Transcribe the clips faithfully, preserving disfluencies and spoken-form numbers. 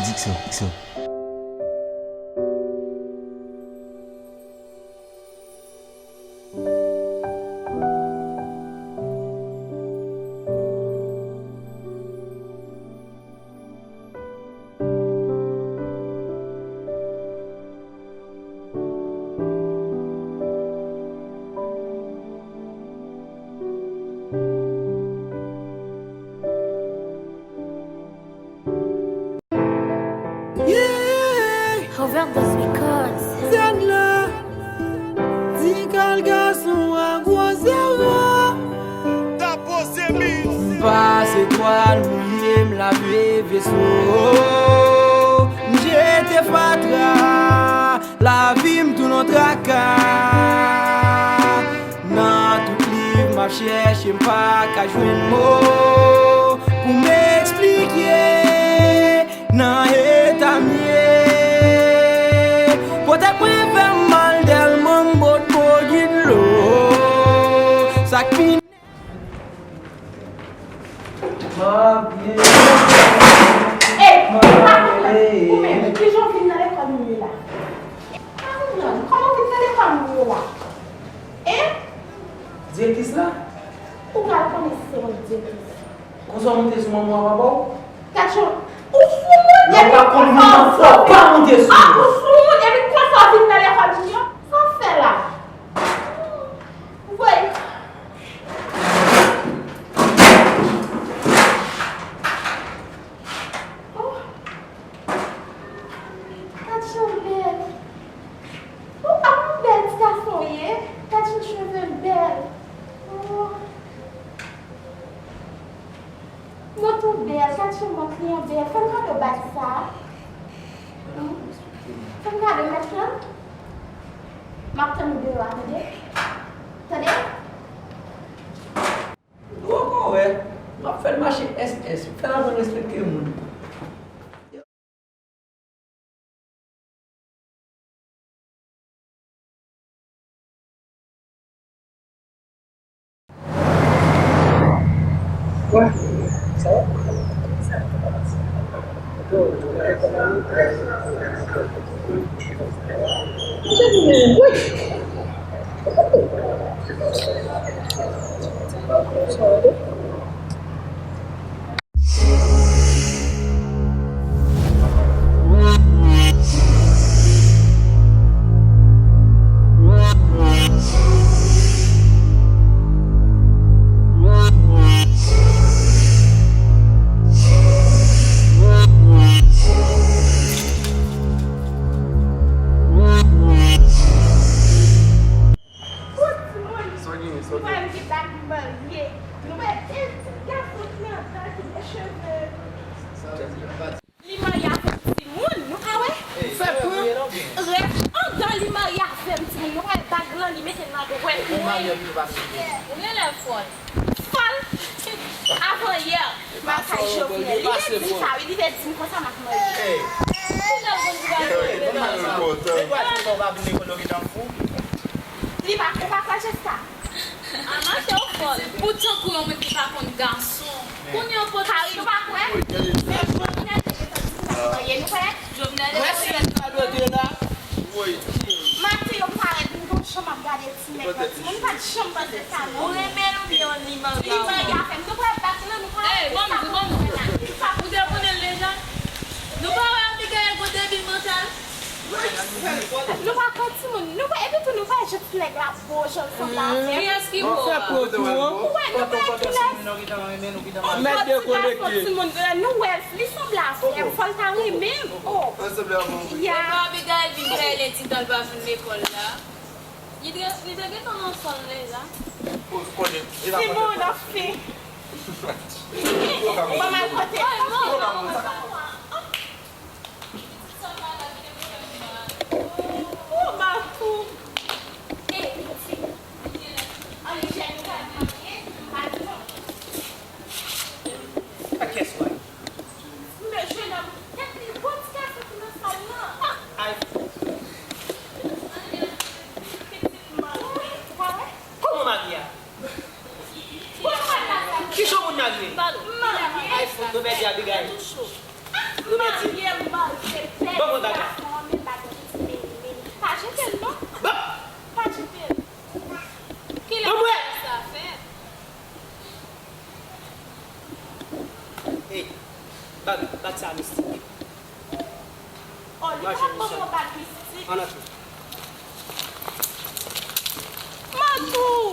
Diksyon, diksyon. Yeah! Overdose Records. Zen la, di kal gason a gwo sèvo. Tapo se bit. M pase twal mouye, m lave veso. M jete fatra, lavi m tounen traka. Nan tout liv m ap chèche, m pa ka jwenn mo pou m eksplike nan eta m ye. Poutèt mwen fè m mal tèlman m bòt bò gidlo. Sa k pi Ey, pa konprann. Ou menm, kijan w vin nan lekòl nou ye la? Pa konprann. Kòman w vin nan lekòl nou ye la? Hein? Direktris la? Ou pral konnen si se mwen ki direktris. Konsa w monte sou manman w a papa w? Gad jan ou fou moun. Lè w pa konn moun nan fò, pa monte sou li. Ah, ou fou moun, epi konsa w vin nan lekòl moun yo? Sa w fè la? Voye. Oh. Gad jan w bèl. Oh, ah, yon bèl ti gason w ye. Gad jan cheve l bèl. Oh. Nou tou bèl, gad jan mont li an bèl. Fè m kado bag sa. Hmm? Fè m kado mèt lan. M ap tann ou deyò a, tande? Tande? Ou poko wè, m ap fè l mache S S, m fè l aprann respekte moun. Bon, timoun, sa w genyen, sa w genyen? Nou wè m gen bag marye. Nou wè, e, ti gason trant an ki gen cheve. Li marye avèk timoun, nou ka wè? Fè pran. Rèv andan li marye avè m, timoun. Nou ka wè bag lan, li mete l nan dwèt mwen. Ou gen lè fòl. Fòl. Avanyè, m al kay Jovenel. Li te di m sa, wi, li te di m konsa m ap marye. Li pa, ou pa kwè Jessica? A, mache, ou fòl. Pou tankou yon moun ki pa konn gason. Kounye a w pote. Kari, nou pa kwè? Men Jovenel te gentan di m sa pou marye, nou kwè? Jovenel te konn. Maten yo parèt, m gon jan m ap gade ti nèg la. Timoun, m pa t janm panse sa, non. Ou renmen l oubyen li marye avè w? Li marye avè m. Nou kwè bak lan, nou pa. Ey, ban m di, ban m di. Ou te konnen l deja? Nou pa wè Abigail gon debil mantal? Nou pa kwè timoun. Nou pa, epi tou nou pa jis nèg la bo jan l sanble avè m. Kiyès ki bo a? Ou wè, nou pa kilès. Mèt dekonekte. Timoun, nou wè, li sanble avè m. Fò l ta renmen m. Oh. Ya. Epa Abigail vin kay li ti tan l pa vin lekòl la. Li te, li te gentan nan sòl deja. Timoun, anfen. Ban m al pote. Oh, Makou. A kiyès ou ale? Men jennonm, tèt li bon ti gason ki nan sal lan. Ay. Kòman mari a? Kijan moun marye? Ay, fout, nou pèdi Abigail. Marye m manje pèdi gason an, men l pa gen piti men li, men li. Pa jete l non. Pa jete l. Kilè sa fèt? Ey, bag, bag sa mistik. Oh, li pa ban mwen bag mistik. Ann antre. Matou!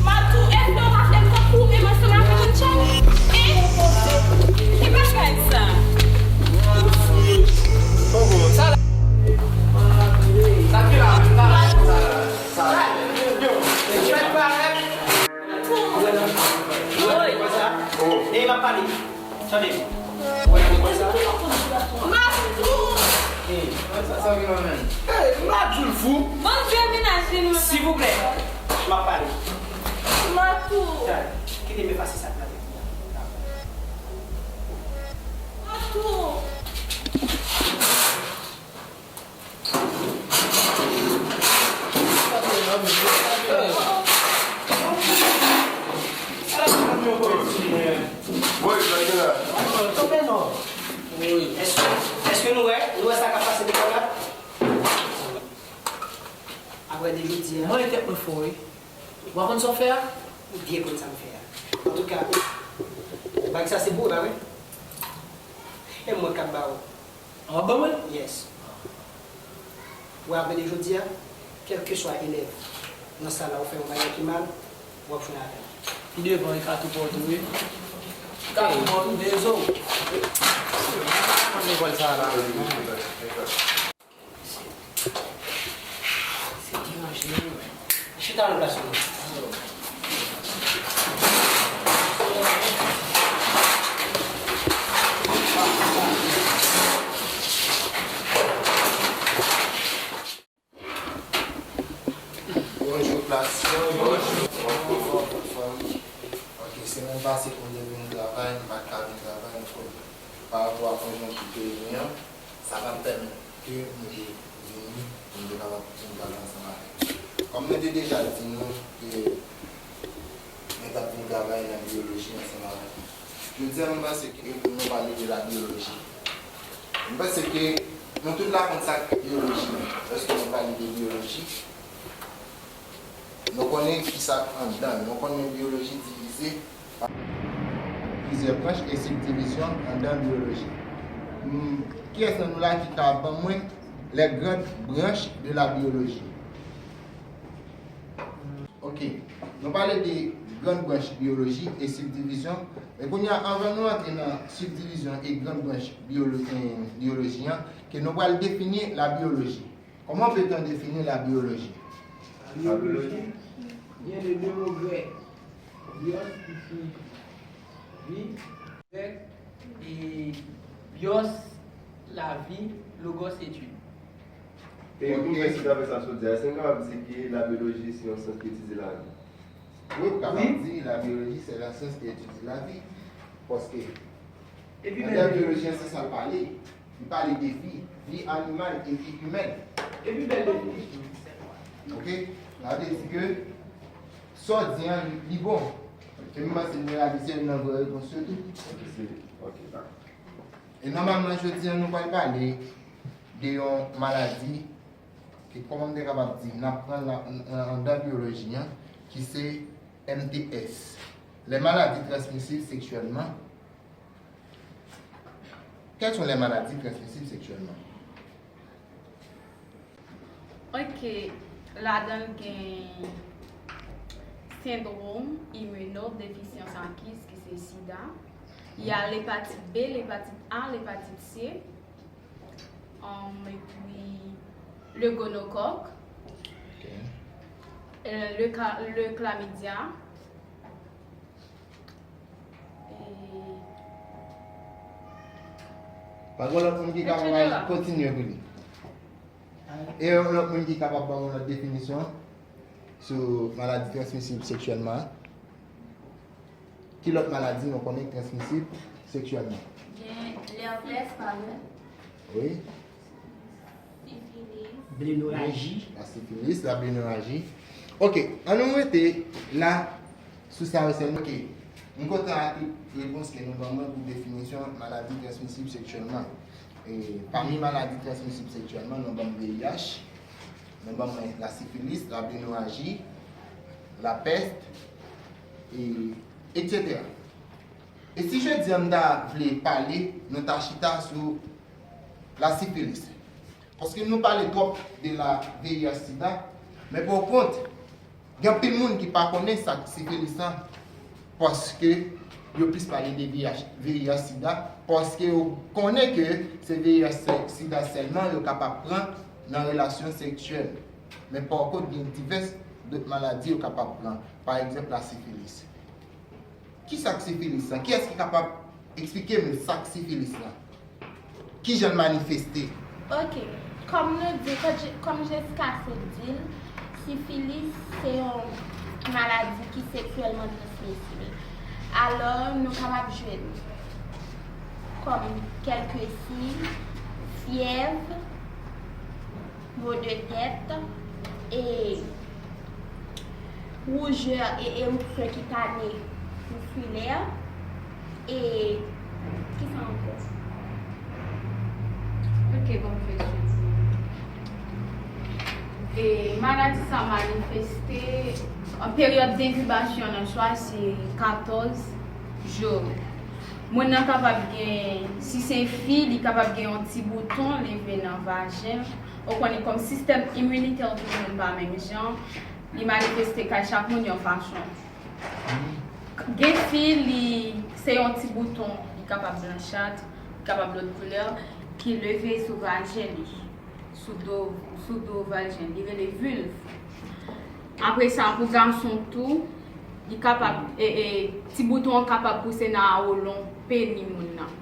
Matou, èske w pa fè m tankou ou menm ansanm avèk Anchal? Hein? Ki bagay sa? Sa la. Sa ki la? Sa la. Sa la. Yo, fèt parèt. Matou. Woy. Ey, m ap pale. Tande. Woy, woy, sa. Matou. Ey, sa, sa vin menm. Ey, m ap di l fou. Bon, fè menaj li nou. Silvouplè. M ap pale. Matou. Kite m efase sa k la. Matou. Èske, èske nou wè, nou wè sa k ap pase devan la? Apre de jodi a. Mwen tèt mwen fò wi. Ou pa konn sa w fè a? Ou byen konn sa m fè a. Antouka, bag sa se pou ou, pa vre? E mwen k ap ba ou. An ban mwen? Yes. Ou apre de jodi a, kèlkeswa elèv nan sal la ou fè yon bagay ki mal, w ap jwenn avè l. Pi devan, li ka tou pòte w wi. Li ka tou pòte w, dezo. Konn lekòl sa a la. Se deranje nou. Chita nan plas ou. Bonjou klas. Bonjou. Anfòm, anfòm. Ok, semèn pase, kondye vin travay, m pa t ka vin travay, nou konn. Pa rapò a konjonkti peyi nou an, sa pa t pèmèt ke nou te vini, pou nou te kapab vin pale ansanm avèk nou. Kòm mwen te deja di nou ke mwen t ap vin travay nan biyoloji ansanm avèk nou. Jodi a, mwen panse ke pou nou pale de la biyoloji. Mwen panse ke nou tout la konn sa k biyoloji. Lòske nou pale de biyoloji, nou konnen ki sa k anndan l. Nou konnen biyoloji divize pa plizyè branch e sibdivizyon anndan biyoloji. Hmm, kiyès nan nou la ki ka ban mwen les grandes branches de la biologie? Ok. Nou pale de grann branch biyoloji e sibdivizyon. Men kounye a, anvan nou antre nan sibdivizyon e grann branch biyolo-, eh, biyoloji an, ke nou pral defini la biyoloji. Comment peut-on définir la biologie? La biologie vient de deux mots grecs, bios, qui signifie vie, grec, et bios, la vie, logos, étude. E pou mwen, si dapre sa sot di a, èske n kapab di ke la biyoloji se yon syans ki etidye lavi? Wi, ou kapab di la biyoloji se la science qui étudie la vie. Paske anndan biyoloji an, se sa l pale. Li pale de vi, vi animal e vi imèn. Epi bèl definisyon. Ok? Sa vle di ke sa w di an, li, li bon. E m panse nou reyalize youn nan vrè repons yo tou. Ok, se, ok, dakò. E nòmalman, jodi a, nou pral pale de yon maladi ke, kòman m te kapab di, n ap pran la, nan, anndan biyoloji an, ki se M T S, les maladies transmissibles sexuellement. Quelles sont les maladies transmissibles sexuellement? Ok, ladan l gen sendwòm iminodefisyans akis, ki se sida. Y a lepatit B, lepatit A, lepatit C. Um, epi le gonokòk, ok, euh, le ka-, le klamidya. E pa gen lòt moun ki kapab kontinye pou li. E yon lòt moun ki kapab ban yon lòt definisyon? Sou maladi transmisib seksyèlman. Ki lòt maladi nou konnen ki transmisib seksyèlman? Gen lèpès, pa vre? Wi. Sifilis. Blenoraji. La sifilis, la blenoraji. Ok, ann nou rete la sou sa yo sèlman. Ok, m kontan ak tout repons ke nou ban mwen pou definisyon maladi transmisib seksyèlman. E pami maladi transmisib seksyèlman, nou ban m V I H, nou ban mwen la sifilis, la blenoraji, la pès, e, etsetera. E si jodi a m ta vle pale, nou ta chita sou la sifilis. Paske nou pale twòp de la V I H sida, men pa kont, gen anpil moun ki pa konnen sa k sifilis lan, paske yo plis pale de V I H, V I H sida, paske yo konnen ke se V I H sida sèlman yo kapab pran nan relasyon seksyèl. Men pa kont, gen divès dòt maladi yo kapab pran, pa egzanp la sifilis. Ki sa k sifilis lan? Kiyès ki kapab eksplike m sa k sifilis lan? Ki jan l manifeste? Ok. Kòm nou di, kòm Je- kòm Jessica te di l, sifilis se yon maladi ki seksyèlman transmisib. Alò, nou kapab jwenn kòm kèlke siy, fyèv, mo de tèt, e rougeur et éruption cutanée musculaire, e kisa ankò? Ok, bon, m fè swit. E maladi sa manifeste an peryòd denkibasyon nan swa se katòz jou. Moun nan kapab gen, si se fi, li kapab gen yon ti bouton leve nan vajen l. Ou konnen kòm sistèm iminitè tout moun pa menm jan, li manifeste kay chak moun yon fason. Gen fi, li se yon ti bouton, li kapab blanchat, li kapab lòt koulè, ki leve sou vajen li, sou do, sou do vajen, li rele vilv. Apre sa, pou gason tou, li kapab, e, e, ti bouton an kapab pouse nan awolon peni moun nan.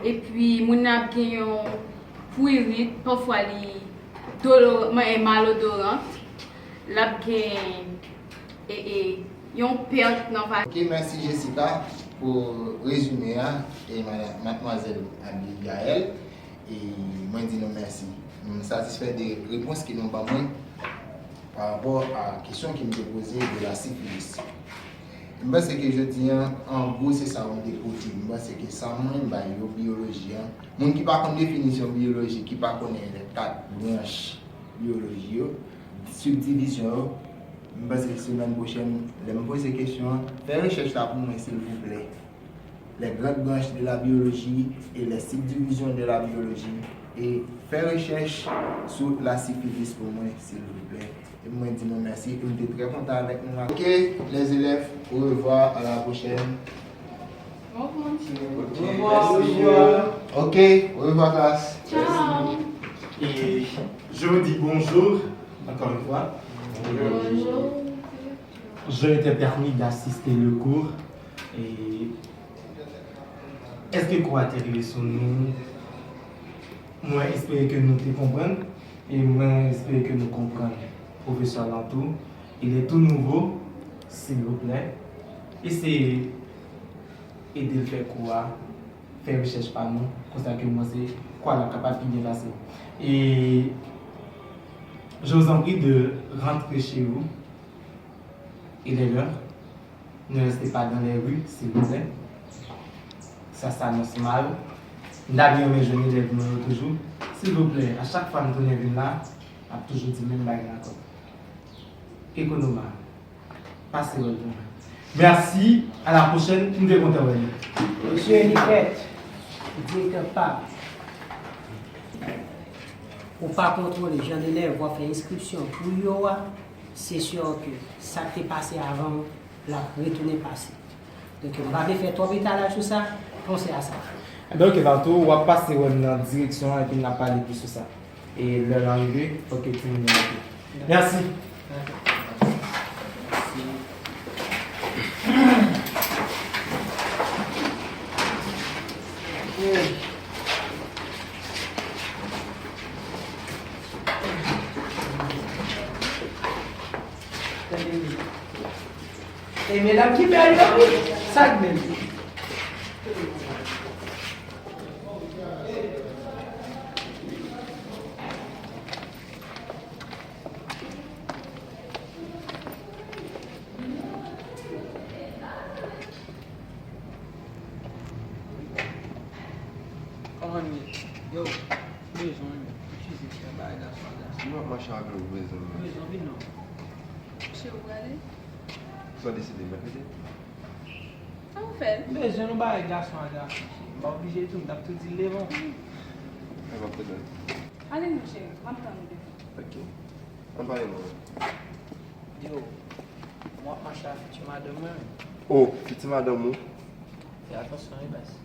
Epi, moun nan ap gen yon pwirit, pafwa li dolo-, e, malodorant. L ap gen, e, e, yon pèt nan va- Ok, mèsi Jessica pou rezime a, e mada-, madmwazèl Abigaël. E mwen di nou mèsi. M satisfè de repons ke nou ban mwen pa rapò a kesyon ke m te poze de la sifilis. M panse ke jodi a, an gwo, se sa yo te pote. M panse ke sa mwen bay yo biyoloji a. Moun ki pa konn definisyon biyoloji, ki pa konnen lè kat branch biyoloji yo, sibdivizyon yo, m panse semèn pwochèn, lè m poze kesyon an, fè rechèch la pou mwen, silvouplè. Les grandes branches de la biologie et les subdivisions de la biologie. E fè rechèch sou la sifilis pou mwen, silvouplè. E mwen di nou mèsi, e m te trè kontan avèk nou la. Ok, les élèves, au revoir, à la prochaine. Au revoir, monsieur. Ok, au revoir, classe. Ciao. Et je vous dis bonjour, encore une fois. Bonjour. J'ai été permis d'assister le cours. E èske kou a te rive sou nou? Mwen espere ke nou te konprann, e mwen espere ke nou konprann pwofesè lan tou. Il est tout nouveau, silvouplè, eseye ede l fè kou a, fè rechèch pa nou, konsa ke m panse kou a l ap kapab pi byen pase. E je vous en prie de rentrer chez vous. Il est l'heure. Ne restez pas dans les rues, silvouplè. Sa, sa anons mal. M ta byen renmen jwenn elèv mwen yo toujou. Silvouplè, a chak fwa m tounen vin la, m ap toujou di menm bagay la ankò. Ekonoma, pase wè l pou mwen. Mèsi, à la prochaine, m te kontan wè nou. Mesye Elifèt, direktè pab, ou pa kontwole jan elèv w ap fè enskripsyon pou yo a, se si ke sa k te pase avan w, l ap retounen pase. Donk, m pa vle fè twòp etalaj sou sa, panse a sa. Enben, ok, Valto, w ap pase wè m nan direksyon an epi n ap pale plis sou sa. E lè l rive, ok, timoun yo, ok. Mèsi. E medam ki bèl yo wi, sa k bèl? Kòman nou ye? Yo, bezwen itilize chè bagay gason a gason. Mwen ap mache avè w bezwen. Bezwen vin non. Cheri, ou prale? Sa w deside, mèkredi? Sa ou fè? M bezwen nou bagay gason a gason, cheri. M pa oblije tou, m t ap tou di l devan w. Sa m ap fè la? Ale non, cheri, m ap tann ou devan. Ok. Ann pale non. Yo, mwen ap mache a fiti madanm mwen. Oh, fiti madanm ou? Fè atansyon wi, baz.